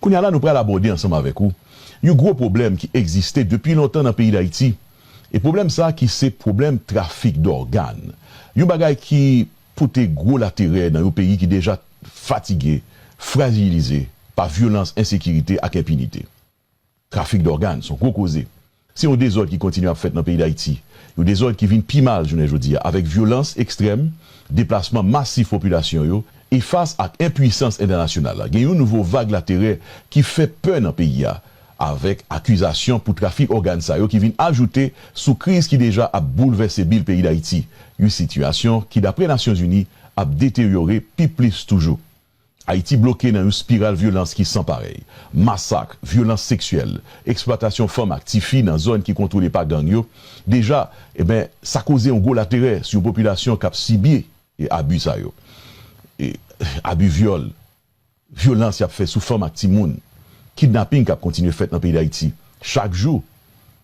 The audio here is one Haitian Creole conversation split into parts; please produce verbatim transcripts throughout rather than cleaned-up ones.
Kounye a la, nou pral abòde ansanm avèk ou yon gwo pwoblèm ki egziste depi lontan nan peyi Dayiti. E pwoblèm sa a ki se pwoblèm trafik dògàn. Yon bagay ki pote gwo laterè nan yon peyi ki deja fatige, frajilize pa vyolans, ensekirite ak enpinite. Trafik dògàn se yon gwo koze. Se yon dezòd ki kontinye ap fèt nan peyi Dayiti. Yon dezòd ki vin pi mal jounen jodi a, avèk vyolans ekstrèm, deplasman masif popilasyon yo, e fas ak enpwisans entènasyonal la, gen yon nouvo vag laterè ki fè pè nan peyi a, avèk akizasyon pou trafik ògàn sa yo ki vin ajoute sou kriz ki deja ap boulvèse bil peyi Dayiti, yon sitiyasyon ki, dapre Nasyonzini, ap deteryore pi plis toujou. Ayiti bloke nan yon espiral vyolans ki san parèy. Masak, vyolans seksyèl, eksplwatasyon fanm ak tifi nan zòn ki kontwole pa gang yo, deja, eben, sa koze yon gwo laterè sou yon popilasyon k ap sibi e abi sa yo. E, abi vyòl, vyolans y ap fè sou fanm ak timoun, kidnaping k ap kontinye fèt nan peyi Dayiti chak jou.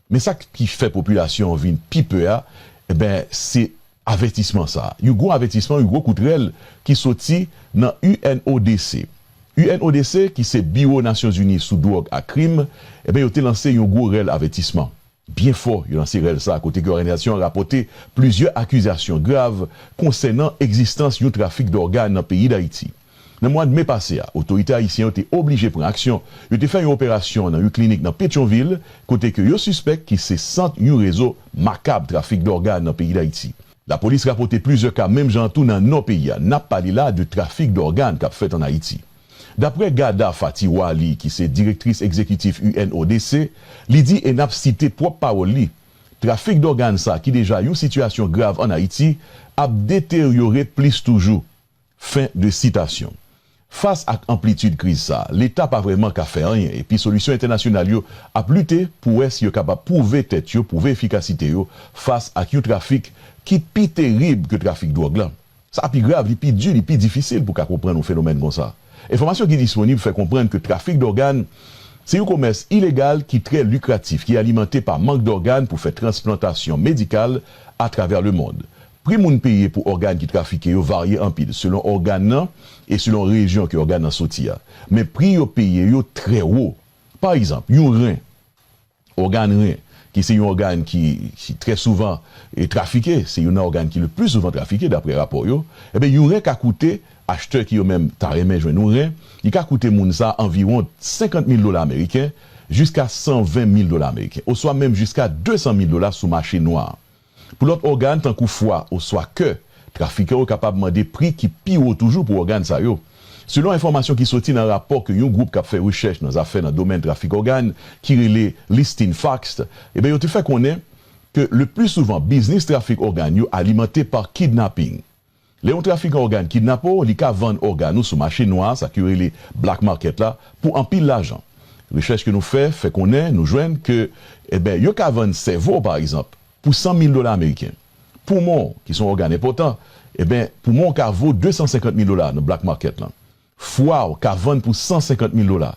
Men sa ki fè popilasyon an vin pi pè a, eben, se avètisman sa a. Yon gwo avètisman, yon gwo kout rèl ki soti nan U N O D C. U N O D C, ki se Biwo Nasyonzini sou Dwòg ak Krim, eben, yo te lanse yon gwo rèl avètisman. Byen fò, yo lanse rèl sa a kote ke òganizasyon an rapòte plizyè akizasyon grav konsènan egzistans yon trafik dògàn nan peyi Dayiti. Nan mwa me pase a, otorite ayisyen yo te oblije pran aksyon. Yo te fè yon operasyon nan yon klinik nan Petyonvil, kote ke yo sispèk ki se sant yon rezo makab trafik dògàn nan peyi Dayiti. Lapolis rapòte plizyè ka menm jan an tou nan nò peyi a. N ap pale la de trafik dògàn k ap fèt ann Ayiti. Daprè Ghada Fati Wali, ki se direktris egzekitif U N O D C, li di, e n ap site pwòp pawòl li, trafik dògàn sa ki deja yon sitiyasyon grav ann Ayiti ap deteryore plis toujou. Fen de sitasyon. Fas ak anplitid kriz sa a, Leta pa vrèman ka fè anyen, epi solisyon entènasyonal yo ap lite pou wè si yo kapab pwouve tèt yo, pwouve efikasite yo fas ak yon trafik ki pi terib ke trafik dwòg lan. Sa pi grav, li pi di, li pi difisil pou ka konprann yon fenomèn konsa. Enfòmasyon ki disponib fè konprann ke trafik dògàn se yon komès ilegal ki trè likratif, ki alimante pa mank dògàn pou fè transplantasyon medikal atravè lemonn. Pri moun peye pou ògàn ki trafike yo varye anpil selon ògàn nan e selon rejyon ke ògàn nan soti a. Men pri yo peye yo trè wo. Pa egzanp, yon ren, ògàn ren, ki se yon ògàn ki, ki trè souvan e trafike, se youn nan ògàn ki le pli souvan trafike, daprè rapò yo, eben, yon ren ka koute, achtè ki yo menm ta renmen jwenn yon ren, li ka koute moun sa anviwon senkant mil dola ameriken, jiska san ven mil dola ameriken, oswa menm jiska de san mil dola sou mache nwa a. Pou lòt ògàn, tankou fwa oswa kè, trafikè yo kapab mande pri ki pi wo toujou pou ògàn sa yo. Selon enfòmasyon ki soti nan rapò ke yon gwoup k ap fè rechèch nan zafè nan domèn trafik ògàn, ki rele Listin Facts, eben, yo te fè konnen ke le pli souvan, biznis trafik ògàn yo alimante pa kidnaping. Lè yon trafikan ògàn kidnape w, li ka vann ògàn ou sou mache nwa, sa ke yo rele black market la, pou anpil lajan. Rechèch ke nou fè, fè konnen, nou jwenn ke, eben, yo ka vann sèvo w, pa egzanp, pou san mil dola ameriken. Poumon w, ki se yon ògàn enpòtan, eben, poumon w ka vo de san senkant mil dola nan black market lan. Fwa w ka vann pou san senkant mil dola.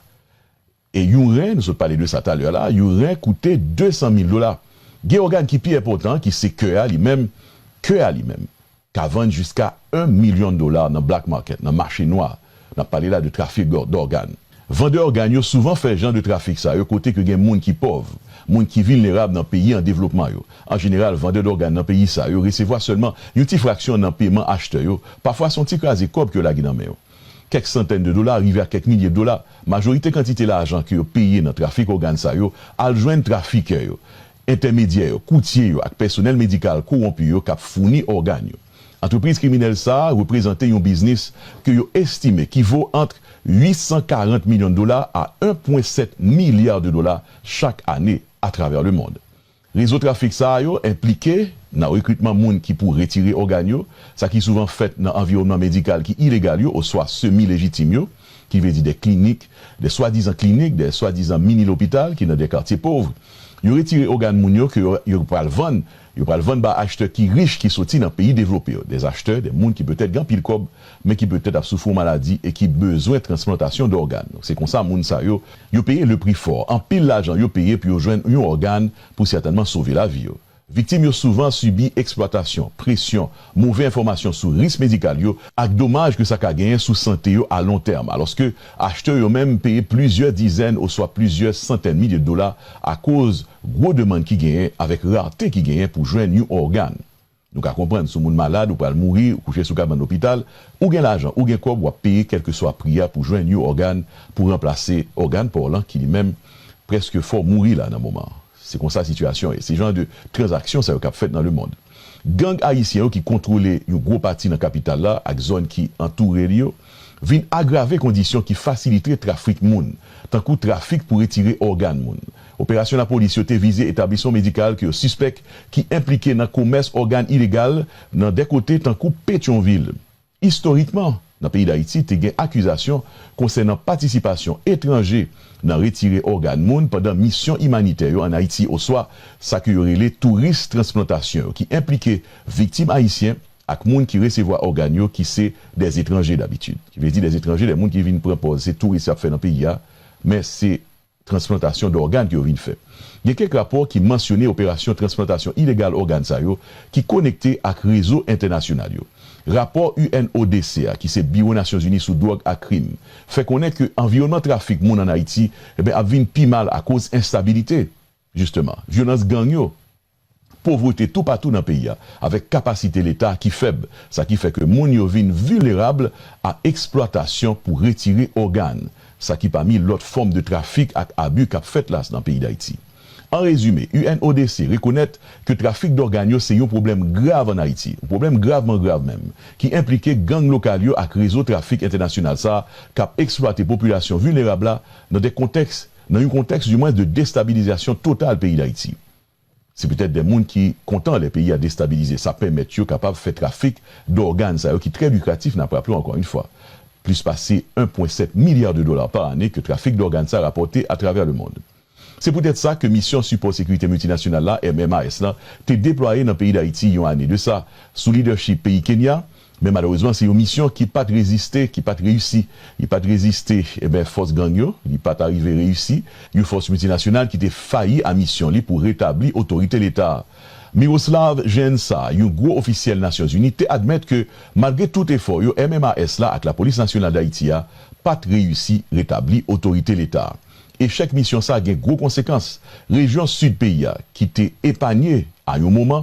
E yon ren, nou sot pale de sa talè la, yon ren koute de san mil dola. Gen ògàn ki pi enpòtan, ki se kè a li menm, kè a li menm, ka vann jiska yon milyon dola nan black market, nan mache nwa. N ap pale la de trafik dò-, dògàn. Vandè ògàn yo souvan fè jan de trafik sa yo kote ke gen moun ki pòv, moun ki vilnerab nan peyi an devlopman yo. An jeneral, vandè dògàn nan peyi sa yo resevwa sèlman yon ti fraksyon nan peman achtè yo, pafwa se yon ti kraze kòb ke yo lage nan men yo. Kèk santèn de dola rive a kèk milye dola. Majorite kantite lajan ke yo peye nan trafik ògàn sa yo al jwenn trafikè yo, entèmedyè yo, koutye yo ak pèsonèl medikal kowonpi yo k ap founi ògàn yo. Antrepriz kriminèl sa a reprezante yon biznis ke yo estime ki vo ant uit san karant milyon dola a en pwen sèt milya de dola chak ane atravè lemonn. Rezo trafik sa a yo enplike nan rekritman moun ki pou retire ògàn yo, sa ki souvan fèt nan anviwònman medikal ki ilegal yo oswa semi lejitim yo, ki vle di de klinik, de swadizan klinik, de swadizan mini lopital ki nan de katye pòv. Yo retire ògàn moun yo ke yo, yo pral vann, yo pral vann ba achtè ki rich ki soti nan peyi devlope yo, de achtè, de moun ki petèt gen anpil kòb, men ki petèt ap soufri yon maladi e ki bezwen transplantasyon dògàn. Donk, se konsa moun sa yo, yo peye le prix fort. Anpil lajan yo peye pou yo jwenn yon ògàn pou sètènman sove lavi yo. Viktim yo souvan sibi eksplwatasyon, presyon, move enfòmasyon sou risk medikal yo ak domaj ke sa ka genyen sou sante yo a lon tèm, alòske achtè yo menm peye plizyè dizèn oswa plizyè santèn milye dola akoz gwo demann ki genyen avèk rate ki genyen pou jwenn yon ògàn. Nou ka konprann, si w moun malad, ou pral mouri, ou kouche sou kabann lopital, ou gen lajan, ou gen kòb, w ap peye kèlkeswa pri a pou jwenn yon ògàn pou ranplase ògàn pa w lan ki li menm prèske fè w mouri la nan moman an. Se konsa sitiyasyon ye. Se jan de tranzaksyon sa yo k ap fèt nan lemonn. Gang ayisyen yo ki kontwole yon gwo pati nan kapital la ak zòn ki antoure li yo vin agrave kondisyon ki fasilite trafik moun, tankou trafik pou retire ògàn moun. Operasyon lapolis yo te vize etablisman medikal ke yo sispèk ki enplike nan komès ògàn ilegal nan de kote tankou Petyonvil. Istorikman, nan peyi Dayiti, te gen akizasyon konsènan patisipasyon etranje nan retire ògàn moun pandan misyon imanitè yo ann Ayiti oswa sa ke yo rele touris transplantasyon yo, ki enplike viktim ayisyen ak moun ki resevwa ògàn yo ki se dèzetranje dabitid. Ki vle di dèzetranje, de moun ki vin pran pòz se touris y ap fè nan peyi a, men se transplantasyon dògàn ke yo vin fè. Gen kèk rapò ki mansyone operasyon transplantasyon ilegal ògàn sa yo ki konekte ak rezo entènasyonal yo. Rapò U N O D C a, ki se Biwo Nasyonzini sou Dwòg ak Krim, fè konnen ke anviwònman trafik moun ann Ayiti, eben, ap vin pi mal akoz enstabilite, jisteman, vyolans gang yo, povrete toupatou nan peyi a, avèk kapasite Leta ki fèb, sa ki fè ke moun yo vin vilnerab a eksplwatasyon pou retire ògàn, sa ki pami lòt fòm de trafik ak abi k ap fèt la nan peyi Dayiti. An rezime, U N O D C rekonèt ke trafik dògàn yo se yon pwoblèm grav ann Ayiti, yon pwoblèm gravman grav menm, ki enplike gang lokal yo ak rezo trafik entènasyonal sa a k ap eksplwate popilasyon vilnerab la nan de kontèks, nan yon kontèks, dimwen, de destabilizasyon total peyi Dayiti. Se petèt de moun ki kontan lè peyi a destabilize. Sa pèmèt yo kapab fè trafik dògàn sa yo ki trè likratif, n ap raple w ankò yon fwa, plis pase en pwen sèt milya de dola pa ane ke trafik dògàn sa rapòte atravè lemonn. Se poutèt sa ke Misyon Sipò Sekirite Miltinasyonal la, M M A S la, te deplwaye nan peyi Dayiti yon ane de sa, sou lidèchip peyi Kenya, men malerezman, se yon misyon ki pa t reziste, ki pa t reyisi. Li pa t reziste, eben, fòs gang yo, li pa t arive reyisi, yon fòs miltinasyonal ki te fayi a misyon li pou retabli otorite Leta a. Miroslav Jenca, yon gwo ofisyèl Nasyonzini, te admèt ke, malgre tout efò yo, M M A S la ak Lapolis Nasyonal Dayiti a pa t reyisi retabli otorite Leta a. Echèk misyon sa a gen gwo konsekans. Rejyon sid peyi a, ki te epanye a yon moman,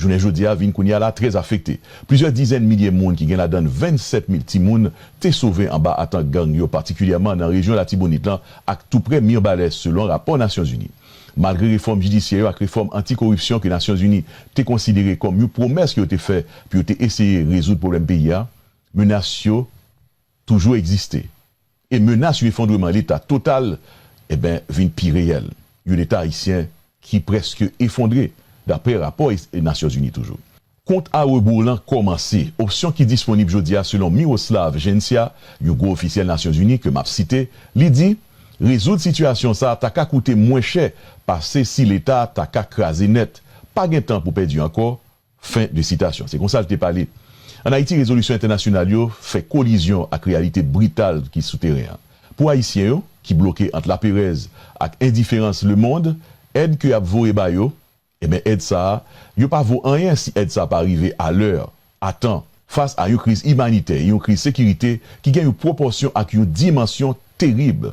jounen jodi a vin kounye a la trè afekte. Plizyè dizèn milye moun, ki gen ladann vennsèt mil timoun, te sove anba atak gang yo, patikilyèman nan rejyon Latibonit lan ak touprè Mibalè, selon rapò Nasyonzini. Malgre refòm jidisyè yo ak refòm anti-koripsyon ke Nasyonzini te konsidere kòm yon pwomès ke yo te fè pou yo te eseye rezoud pwoblèm peyi a, menas yo toujou egziste. E menas yon efondreman Leta total, eben, vin pi reyèl. Yon Leta ayisyen ki prèske efondre, daprè rapò Nasyonzini toujou. Kont a rebou lan kòmanse. Opsyon ki disponib jodi a, selon Miroslav Jenca, yon gwo ofisyèl Nasyonzini ke m ap site, li di, rezoud sitiyasyon sa a ta ka koute mwen chè pase si Leta a ta ka kraze nèt. Pa gen tan pou pèdi ankò, fen de sitasyon. Se konsa l te pale. Ann Ayiti, rezolisyon entènasyonal yo fè kolizyon ak reyalite brital ki sou teren an. Pou Ayisyen yo, ki bloke ant laperèz ak endiferans lemonn, èd ke y ap voye ba yo, eben, èd sa a, yo pa vo anyen si èd sa a pa rive alè, a tan, fas a yon kriz imanitè e yon kriz sekirite ki gen yon pwopòsyon ak yon dimansyon terib.